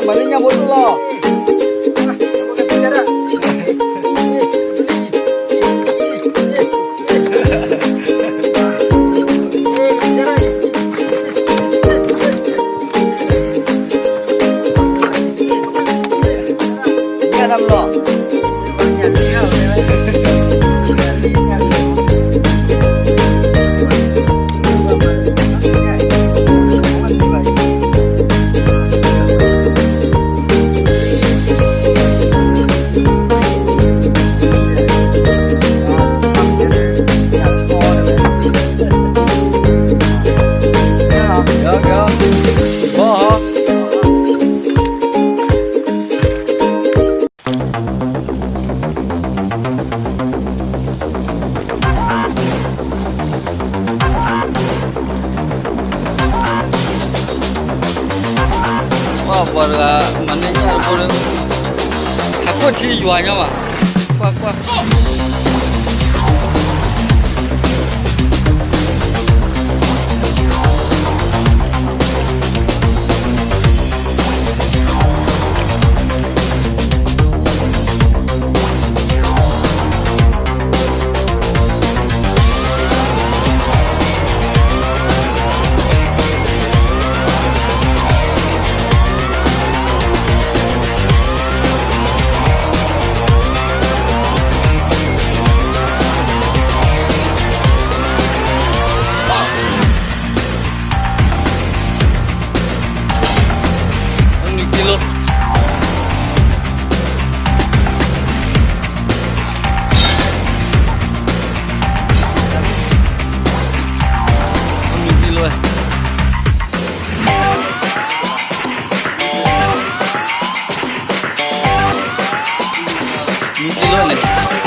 မၤန့ၢ်ညၣ်ဖိဒိၣ်လီၤ. ညၣ်တၢ်မလီၤ. ပှၤတဂၤ မၤန့ၢ်ညၣ်တဖိဒီး ဟးခိၣ်ထံယွၤညီဘၣ်, ကွၢ်ကွၢ်. နွံကံလိ, နွံကံလိ, နွံကံလိန့ၣ်